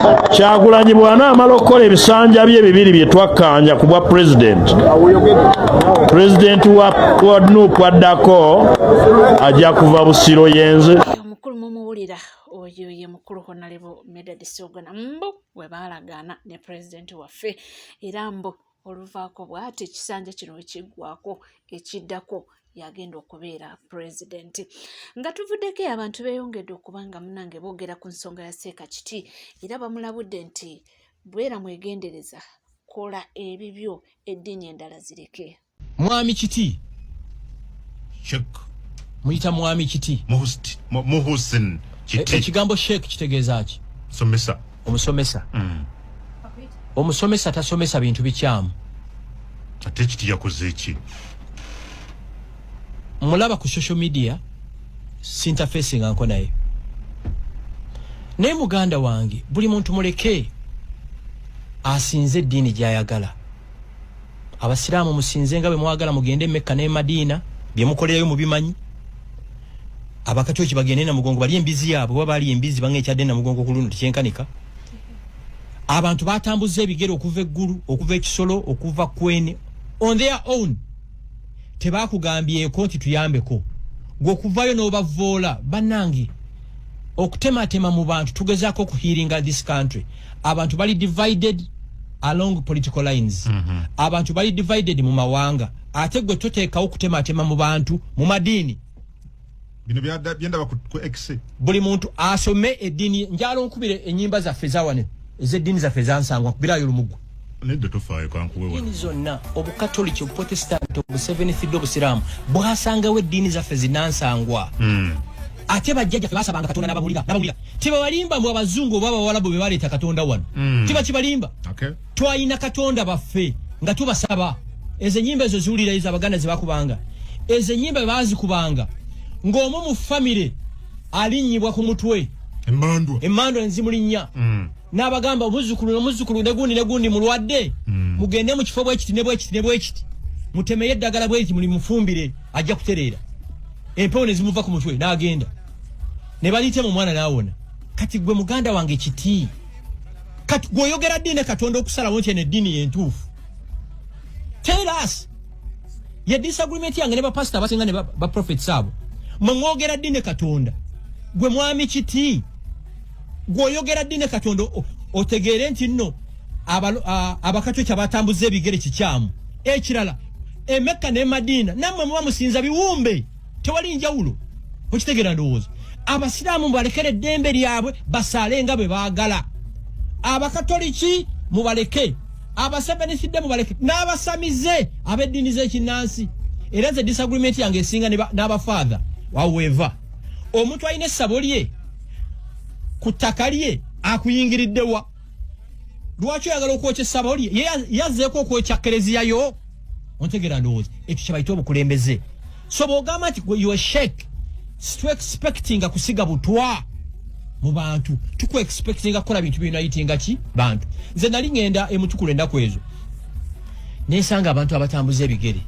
Kyagulanyi bw'anaamala okukola ebisanja bye bibiri bye twakkaanya ku bwa pulezidenti, pulezidenti wa NUP addako ajja kuva Busiro yenze. Omukulu mumuwulira, oyo ye mukulu Honorable Medard Ssegona, mbu we baalagaana ne pulezidenti waffe, era mbu oluvaako bw'ati ekisanja kino wekiggwako, ekiddako yagenda okubeera pulezidenti. Nga tuvuddeko, abantu beeyongedde okuba nga munange boogera ku nsonga ya Seeka Kiti, era bamulabudde nti beera mwegendereza, kola ebibyo, eddiini endala zireke. Mwami Kiti. Sheikh. Muyita Mwami Kiti. Muhusin Kiti. Ekigambo sheikh kitegeeza ki? Somesa. Omusomesa. Omusomesa tasomesa bintu bikyamu. Ate Kiti yakoze ki? Mulaba ku social media sinterfacinga nko naye, naye muganda wange, buli muntu muleke asinze eddiini gy'ayagala. Abasiraamu musinze nga bwe mwagala, mugende Mekka ne Madiina, bye mukolerayo mubimanyi. Abakatoliki bagende Namugongo bali embizi yaabwe, oba baali embizi banga ekyadde Namugongo ku luno tekyenkanika. Abantu batambuza ebigere okuva eggulu, okuva ekisolo, okuva Kweni, on their own. Tebakugambyeko nti tuyambeko gwe okuvayo n'obavoola. Bannange, okutematema mu bantu, tugezaako okuhealinga this country. Abantu bali divided along political lines. Abantu bali divided mu mawanga, ate gwe toteekawo okutematema mu bantu mu madiini. Bino byendaba ku X. Buli muntu asome eddiini. Njala onkubire ennyimba zaffe ezawane, ez'eddiini zaffe ezansangwa, nkubirayo olumugwa. Nedda, tofaayo, kankuwe wano. Eddiini zonna, Obukatoliki, Obuprotestant, Obuseventh Day, Obusiraamu, bwasangawo eddiini zaffe zinansangwa. Ate bajjajjaffe basabanga Katonda n'abawulira, n'abawulira. Tebabalimba mbu abazungu oba abawalabu be baleeta Katonda wano. Kiba kibalimba. Twalina Katonda baffe nga tubasaba. Ezo ennyimba ezo ziwulira, ezo Abaganda ze bakubanga, ezo ennyimba baazikubanga ng'omu mu famire alinnyibwa ku mutwe. Emmandwa. Emmandwa nzimulinnya. N'abagamba omuzzukulu n'omuzzukulu ne gundi ne gundi mulwadde, mugende mu kifo bwekiti ne bwekiti ne bwekiti, mutemeyo eddagala bwekiti, muli mufumbire, ajja kutereera. Empewo ne zimuva ku mutwe n'agenda ne baliitema omwana n'awona. Kati gwe muganda wange Kiti, kati gweoyogera ddi ne Katonda okusalawo nti eno eddiini yentuufu? Tell us. Ye disagreement yange ne bapasita abasinga ne baprophets abo. Mwe mwogera ddi ne Katonda? Gwe Mwami Kiti, gweoyogera ddi ne Katonda otegeere nti nno Abakatoliki abatambuza ebigere kikyamu? Ekirala, Emekka ne Madiina nammwe muba musinza biwumbe, tewali njawulo. Okitegeera? Ndowooza Abasiraamu mubalekere eddembe lyabwe basaale nga bwe baagala, Abakatoliki mubaleke, Abaseventh Day mubaleke, n'abasamize ab'eddiini z'ekinnansi. Era nze disagreement yange esinga n'abafaatha waweeva omuntu alina essabo lye ku ttaka lye akuyingiriddewa, lwaki oyagala okwokya essabo lye? Ye yazzeeko okwokya kereziya yo. Ontegeera? Ndowooza ekyo kyebayita obukulembeze. So bw'ogamba nti gwe you sheikh, situexpectinga kusiga butwa mu bantu, tukuexpectinga kukola bintu byunayitinga ki bantu. Nze nali ŋŋenda emutukula ennaku ezo, nensanga abantu abatambuza ebigere.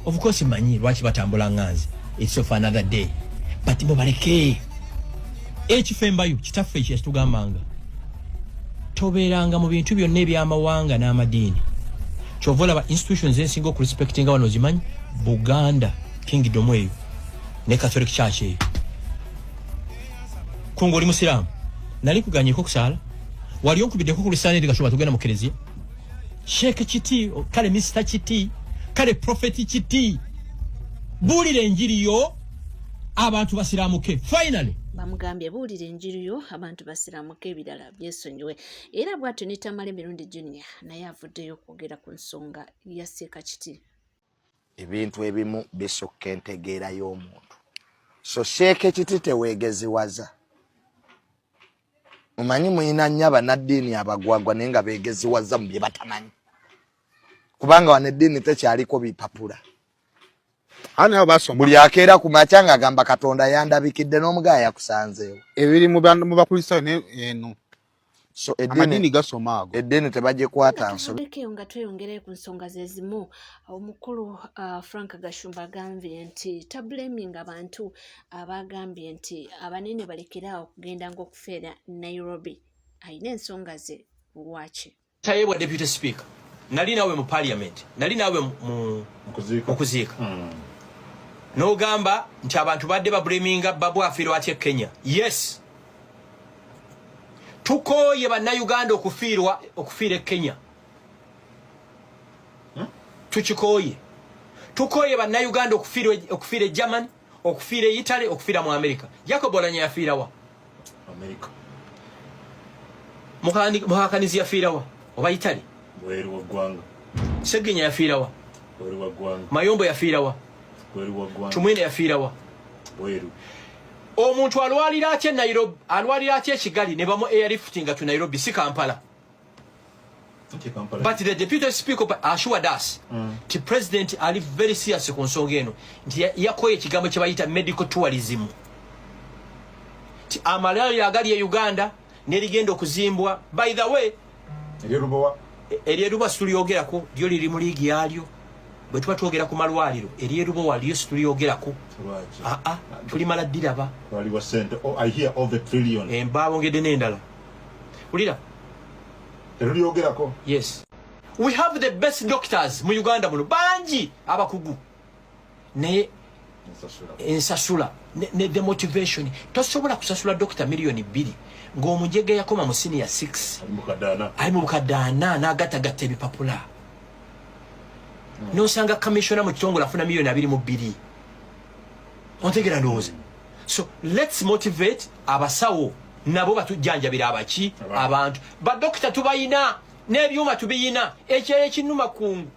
Of course manyi lwaki batambula nga nze, it's of another day, but mubaleke. Ekifo embayo kitaffe ekyo yakitugambanga, tobeeranga mu bintu byonna ebyamawanga n'amadiini. Kyova olaba institutions ensinga okurespectinga wano ozimanyi, Buganda Kingdom eyo ne Catholic Church eyo. Kunga oli musiraamu, nali kuganyeko okusaala, wali onkubiddeko ku lusaana eri Gashumba, tugenda mu kereziya. Sheikh Kiti, kale Mr Kiti, kale Prophet Kiti, buulira enjiri yo abantu basiraamuke finally. Bamugambye buulira enjiri yo abantu basiraamuke, ebirala byesonyiwe. Era bw'atyo ne Tamale Mirundi Junior naye avuddeyo okwogera ku nsonga ya Seeka Kiti. Ebintu ebimu bisukka entegeera y'omuntu. So Sheikh Kiti, teweegeziwaza. Omanyi muyina nnyo abanaddiini abagwagwa naye nga beegeziwaza mu bye batamanyi, kubanga wano eddiini tekyaliko bipapula. Ani abo basoma? Buli akeera ku makya ng'agamba Katonda yandabikidde, n'omugaya yakusanzeewo. Ebiri mu Bakristaayo ne eno. So amadiini gasoma ago. Eddiini tebagikwata nsobi. Tuvuddeko nga tweyongerayo ku nsonga ze zimu. Omukulu Frank Gashumba agambye nti tablaminga abantu abagambye nti abanene balekeraawo okugendanga okufeera Nairobi. Alina ensonga ze lwaki. Tayebwa deputy speaker, nali nawe mu parliament, nali nawe mu kuziika n'ogamba nti abantu badde bablaminga Babu afiirwa atya e Kenya. Yes, tukooye bannayuganda okufiirwa okufiira e Kenya. Tukikooye, tukooye bannayuganda okufiira e Germany, okufiira e Italy, okufiira mu America. Jacob Olanya yafiirawa? America. Muhakanizi yafiirawa? Oba Italy? Bweru wa ggwanga. Segenya yafiirawa? Bweru wa ggwanga. Mayombo yafiirawa? Bweru wa ggwanga. Tumwine yafiirawa? Bweru. Omuntu alwalira atya Nairobi, alwalira atya e Kigali ne bamu airliftinga to Nairobi, si Kampala? But the deputy speaker assured us ti president ali very serious ku nsonga eno, nti yakoye ekigambo kye bayita medical tourism, ti amalwaliro agali e Uganda nerigenda okuzimbwa. By the way, Eryerubowa. Eryerubowa situlyogerako, lyo liri mu liigi yalyo. Bwe tuba twogera ku malwaliro, eryerubowa lyo situlyogerako. Lwaki? Aa, tulimala ddiraba. Waliwo sente. Oh, I hear of the trillion. Embabongedde n'endala, wulira. Terulyogerako. Yes, we have the best doctors mu Uganda muno, bangi abakugu, naye Ensasula. Ensasula ne the motivation. Tosobola kusasula dokita 2 million ng'omujege yakoma mu senior 6 Ali mu kadaana. Ali mu bukadde 40 n'agattagatta ebipapula, nosanga commissioner mu kitongole afuna 22 million. Ontegera ndowooza? So let's motivate abasawo nabo batujjanjabira abaki abantu. Badokita tubayina n'ebyuma tubiyina. Ekyeyo ekinuma kungu,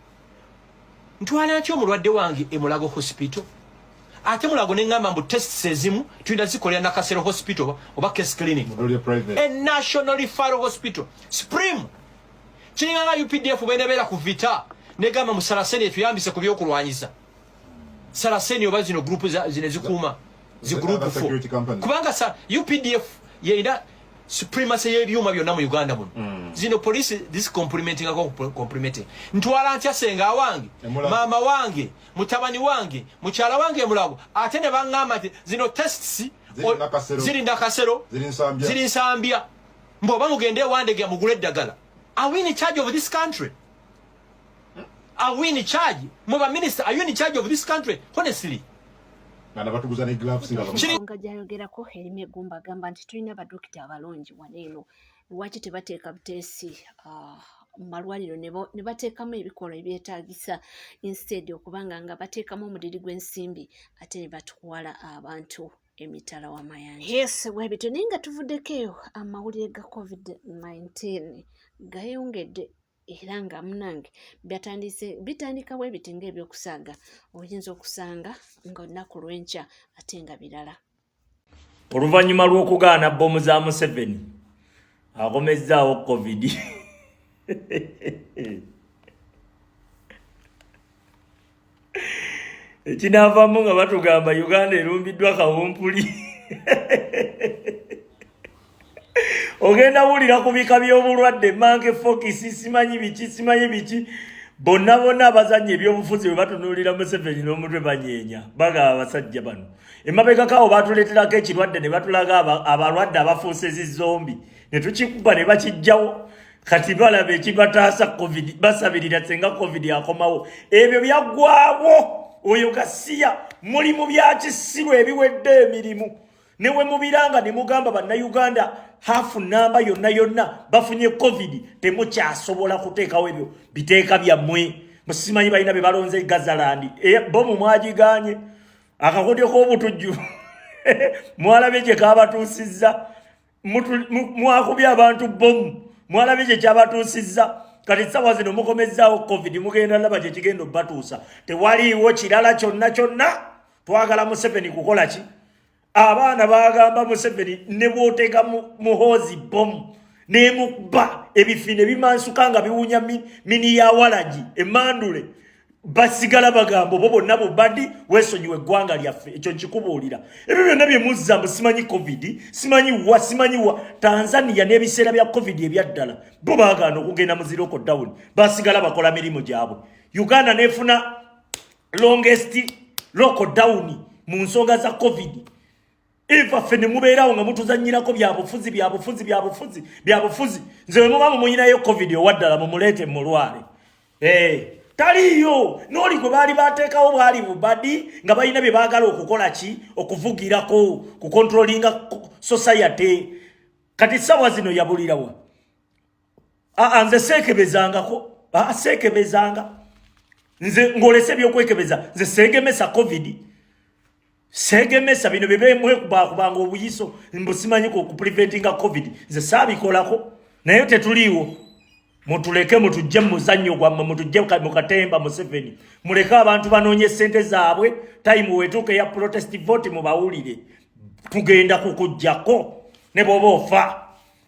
ntwala ntya omulwadde wange Emulago Hospital, ate Mulago neŋŋamba mbu tests ezimu tulina zikolera Nakasero Hospital oba Case Clinic? Mudolye private. A national referral hospital supreme kiringa nga UPDF bwenebeera ku vita negamba mu Saraseni etuyambise ku byokulwanyisa Saraseni oba zino group zino ezikuuma zi The group other four. Security companies. Kubanga sa UPDF yeyina supremacy y'ebyuma byonna mu Uganda muno. Zino police this complementing ako complementing. Ntwala ntya senga wange, Emulago. Maama wange, mutabani wange, mukyala wange Emulago, ate ne baŋŋamba nti zino tests Ziri Nakasero. Ziri Nakasero, Ziri Nsambya. Ziri Nsambya, mbu oba mugende ewandege mugule eddagala. Are we in charge of this country? Are we in charge? Mwe minister, are you in charge of this country, honestly? Nga batuguza ne gloves nga Ensonga gy'ayogerako erimu eggumba. Agamba nti tulina badokita abalungi wano eno, lwaki tebateeka buteesi mu malwaliro ne bateekamu ebikolwa ebyetaagisa, instead okubanga nga bateekamu omudiri gw'ensimbi ate ne batwala abantu emitala w'amayanja? Yes, bwebityo. Naye nga tuvuddeko eyo, amawulire ga COVID-19 gayongedde era nga munange byatandise bitandika bwe biti ng'ebyokusaaga, oyinza okusanga nga olunaku lw'enkya ate nga birala. Oluvannyuma lw'okugaana bbomu za Museveni, akomezzaawo COVID. Ekinaavaamu nga batugamba Uganda erumbiddwa kawumpuli. Ogenda wulira ku bika by'obulwadde, monkey pox, simanyi biki, simanyi biki. Bonna bonna abazannya ebyobufuzi bwe batunuulira Museveni n'omutwe banyeenya, bagaba abasajja bano emabegakawo batuleeterako ekirwadde ne batulaga abalwadde abafuuse zi zombie, ne tukikuba ne bakijjawo. Kati balaba ekibataasa COVID, basabirira senga COVID akomawo. Ebyo byaggwawo. Oyo gasiya mulimu byakisiru ebiwedde emirimu. Ne we mubiranga ne mugamba bannayuganda hafu namba yonna yonna bafunye COVID, temukyasobola kuteekawo ebyo biteeka byammwe. Musimanyi balina be balonze Gazaland. Bomu mwagiganye, akakodyo k'obutujju mwalabye gye kabatuusizza. Mwakubye abantu bomu, mwalabye gye kyabatuusizza. Kati sawa zino mukomezzaawo COVID, mugenda laba gye kigenda obbatuusa. Tewaliiwo kirala kyonna kyonna. Twagala Museveni kukola ki? Abaana bagamba Museveni ne bw'oteeka Muhoozi bomu nemukuba ebifi ne bimansuka nga biwunya mini ya walagi emandule, basigala bagamba obo bonna bubadi weesonyiwa eggwanga lyaffe. Ekyo nkikubuulira. Ebyo byonna bye muzza mbu simanyi COVID, simanyi wa, simanyi wa. Tanzania n'ebiseera bya COVID ebyaddala bo baagaana okugenda mu zi lockdown, basigala bakola mirimu gyabwe. Uganda nefuna longest lockdown mu nsonga za COVID. Eva ffe ne mubeerawo nga mutuzannyirako byabufuzi byabufuzi byabufuzi byabufuzi. Nze bwe muba mumuyinayo covid owaddala mumuleete mulwale. Eh, taliiyo n'oli gwe baali bateekawo bwali bubadi nga balina bye baagala okukola ki okuvugirako kukontrolinga society. Kati ssaawa zino yabulirawa? Aa nze seekebezangako, aa seekebezanga nze ng'olese ebyokwekebeza nze seegemesa covid seegemesa bino bye bemwekubakubanga obuyiso mbu simanyi ku kupreventinga covid nze saabikolako naye tetuliiwo mutuleke mutujje mu muzannyo gwammwe mutujje mu katemba Museveni muleke abantu banoonye ssente zaabwe tayimu wetuuka eya protest vote mubawulire tugenda kukuggyako ne bw'oba ofa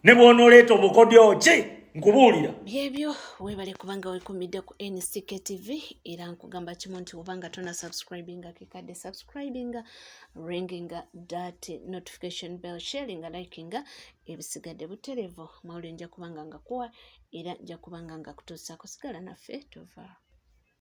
ne bw'onooleeta obukodyo ki nkubuulira. Byebyo weebale kubanga wekumidde ku NCK TV era nkugamba kimu nti obanga tona subscribinga kekadde subscribinga ringinga that notification bell sharinga likinga ebisigadde butereevu mawulire nja kubanga ngakuwa era nja kubanga ngakutuusaako sigala naffe tova.